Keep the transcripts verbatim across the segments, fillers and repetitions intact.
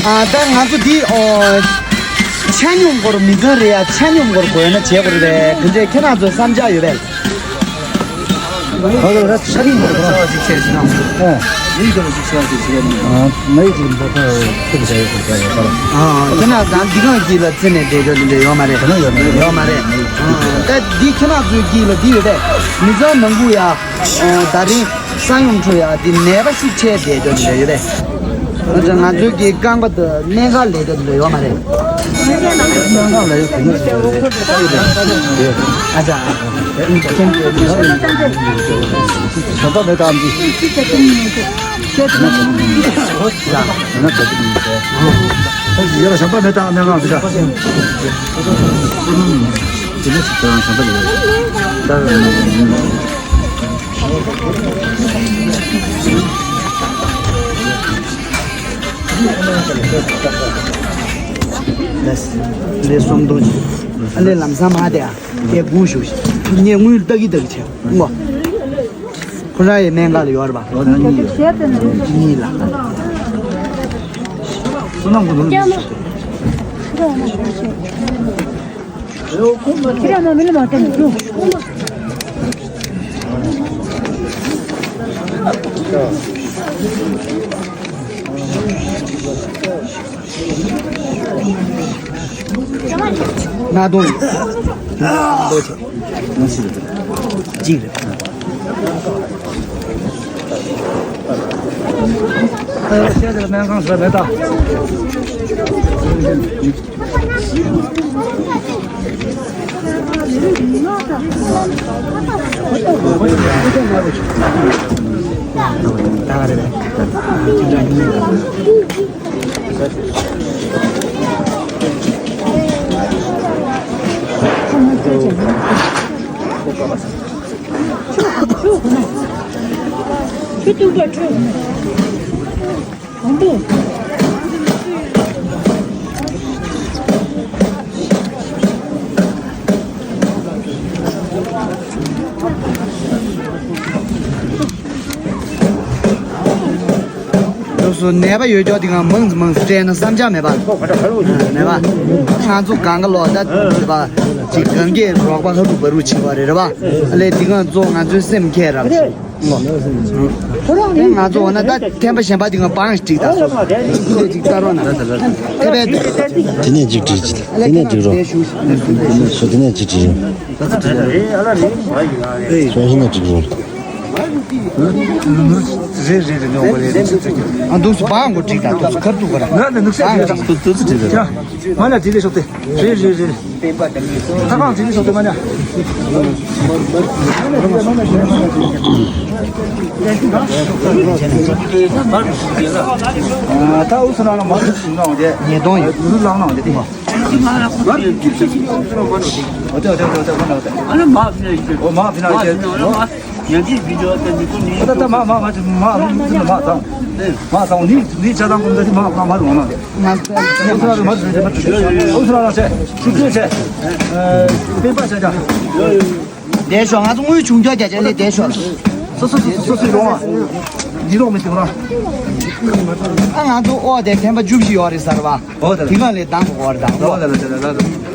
ཨ། ད་ང་ཚོ་འདི་ཨོ། ཆ་སྙོམས་སྐོར་མི་འདུག་རེད་ཡ། ཆ་སྙོམས་སྐོར་དགོས་ན་བྱེད་དགོས་རེད་པས། དེ་འདྲའི་ཁྱེད་རང་ཚོའི་བསམ་འཆར་ཡོད་པས། ཨོ་ལ་ཆ་རིགས་མི་འདུག་ཨ། ཡིག་ཏུ་ལ་ཅིག་ཆ་ཅིག་བྱེད་ཡ་མི་འདུག་ཨ། མ་ཡིག་ཅིག་འདུག་ཁ་ཁྱེད་ཀྱི་ཆ་ཡོད་ཟེར་ཡ་ཡོད་པ་ལ། ཨ། ཁྱེད་རང་ཚང་འདི་གང་གི་ལ་བརྩི་ནས་བསྡད་རྒྱུ་འདི་འདྲ་ཡོད་མ་རེད། ཡོད་མ་རེད། ཨ། ད་འདི་ཁྱེད་རང་ཚོའི་གི་ལ་འདི་ཡོད་པས། མི་ཚང་ནང་ཁུལ་ཡ། ཨ། ད་རིང་ས་ཡོམ་འཕྲོ་ཡ་འདི་ནད་པ་ཤུགས་ཆེ་བསྡད་རྒྱུ་འདི་འདྲ་ཡོད་པས། ང་ཚོའི་གི་རྐང་པ་དུ་གནད་འགག་ལས་རྒྱུ་འདི་འདྲ་ཡོད་མ་རེད། གནད་འགག་ལས་རྒྱུ་དེ་ནི་ཨ་ཅག་ཞོགས་པ་མེད་དམ་ཅི། ཡ་ལ་ཞོགས་པ་མེད་དམ་གནད་འགག་འདི་འདྲ། དེ་ནི་ཞོགས་པ་མེད་དམ། ལས་གསུམ་འདུག་ཨ་ལས་ལམ་སང་མ་བསྡད་ཨ། དེ་སྒུག་ཞུ་ཞིག་ངས་དངུལ་ལྟ་གི་ལྟ་གི་བྱས་ངོ་། ཁོ་རང་ཡི་གནད་འགག་ལ་ཡོད་རེད་པ། ལོ་ན་གཉིས་ཡོད། གཉིས་ལ། བསོད་ནམས་ཀུན་ལ་ནུས་ཤིག་སྣ་དོན་ཡོད། ལོ་ཆེ། ཅིག་རེད། ཨ་ཤེས་དེ་སྨན་ཁང་ཟེར་མེད་ད། སོ་སོ་ནད་པ་ཡོད་ཀྱོག་དེ་གང་མང་ཙམ་མང་ཙམ་སྤྲད་ན་བསམ་འཆར་མེད་པ། མེད་པ། ང་ཚོ་གང་ག་ལོག་ད་ཅིག་གང་གས་རོགས་པ་ཧ་རུ་བ་རུ་བྱེད་པ་རེད་རེད་པ། ཨ་ལས་དེ་གང་ཚོ་ང་ཚོའི་སེམས་ཁྱད་རག་ཅིག་ང་ཚོ་འོ་ན་ད་ཐེམ་པ་གཞན་པ་དེ་གང་པང་ཞིག་བསྒྲིགས་ད་སོ་སོ་དེ་ཅིག་ལྟ་རོགས་གནང་། ཐེ་བའི་དེ་ནས་ཅིག་བསྒྲིགས་ཅིག་དེ་ནས་ཅིག་རོགས་སོ་དེ་ནས་ཅིག་བསྒྲིགས་རོགས། ཨ་འདུག་སུ་བང་གོ་འགྲིག་ད་འདུག་སུ་ཁར་འདུག་ག་ར། ང་ནི་ནུག་སེ་བང་གོ་འགྲིག་ད་འདུག་སུ་ཁར་འདུག་ག་ར། མ་ལ་འགྲིག་ལེ་ཤོག་དེ་རེད་རེད་རེད། ཁ་ཁང་འགྲིག་ལེ་ཤོག་དེ་མ་ཉ། ད་འུ་སུ་ན་ན་མ་རུ་སུ་ན་འོང་དེ། ཉེས་རྡུང་ཡོད། འུ་སུ་ལང་ན་འོང་དེ་དེ། ཨ་ནི་མ་ཕི་ན་ཡིན་གྱི། ཨོ་མ་ཕི་ན་ཡིན་གྱི། ཡང་གི་བི་ཌི་ཡོ་དེ་ནི་ཀུན་ནི། ད་ད་མ་མ་མ་ཅི་མ་མ་མ་ཚང་ནི་ནི་ཅ་དང་ཀུན་ད་དེ་མ་མ་མ་རུང་ན་དེ། ང་ཚོ་ལ་མ་ཚོ་མ་ཚོ་ཨོ་ཚོ་ལ་ཆེ་ཤུགས་ཆེ། ཨེ་པེ་པ་ཆ་ཆ། བསྡད་ཤོག་ང་ཚོ་དངུལ་ཆུང་ཆུང་རྒྱ་ཆེ་ལས་བསྡད་ཤོག་སོ་སོ་སོ་སོ་སོ་རོང་བ། འདི་རོགས་མི་ཐུབ་ར། ཨ་ང་ཚོ་ཨོ་དེ་ཐེམ་པ་བཅུ་བཞི་ཡོད་རེད་ཟེར་བ། ཨོ་དེ་ལ། དེ་ག་ལས་དང་པོ་ཨོ་རེད་དང་པོ། ཨོ་དེ་ལ་དེ་ལ་ལ་ལ།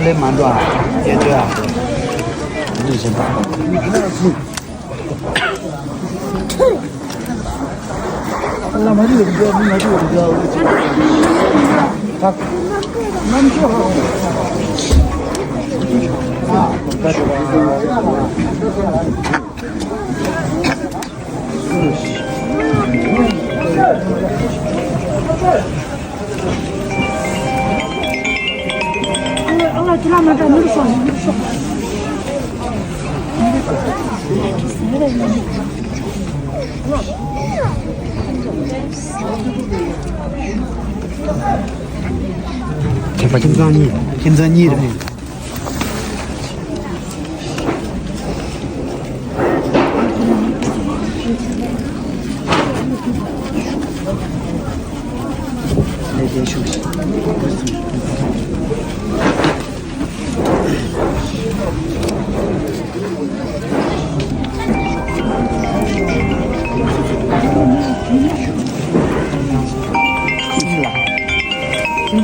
ལས་མ་འགྲོ་ཨ། རྒྱལ་སྤྱོད་ཨ། འདི་བཞིན་པ། ཁྱིམ་ཚང་གཉིས། ཁྱིམ་ཚང་གཉིས་རེད། ལས་དེ་ཤུགས་ཤིག་ཁྱིམ་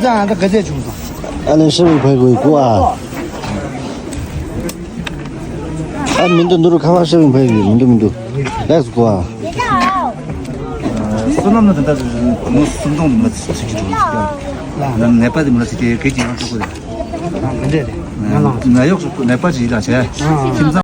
ཚང་ཨ་ད་ག་ཚད་བྱུང་སོང་། ཨ་ལས་ཤི་བའི་ཕ་གི་གོ་ཨ། ཨ་མི་འདུག་འདུག་ཁ་བ་ཤི་བའི་ཕ་གི་མི་འདུག་མི་འདུག་ལེགས་གོ་ཨ། བསོད་ནམས་ནི་དེ་འདྲ་ལོ་སུམ་སྟོང་ལ་ཚིག་གི་འགྲོ་ནད་པ་དེ་མི་ལ་ཚིག་གི་གེ་ཅི་ཡང་ཚོགས་གོ་དེ། ང་ཡོག་ནད་པ་ཅིག་ལ་བྱས་ཁྱིམ་ཚང་།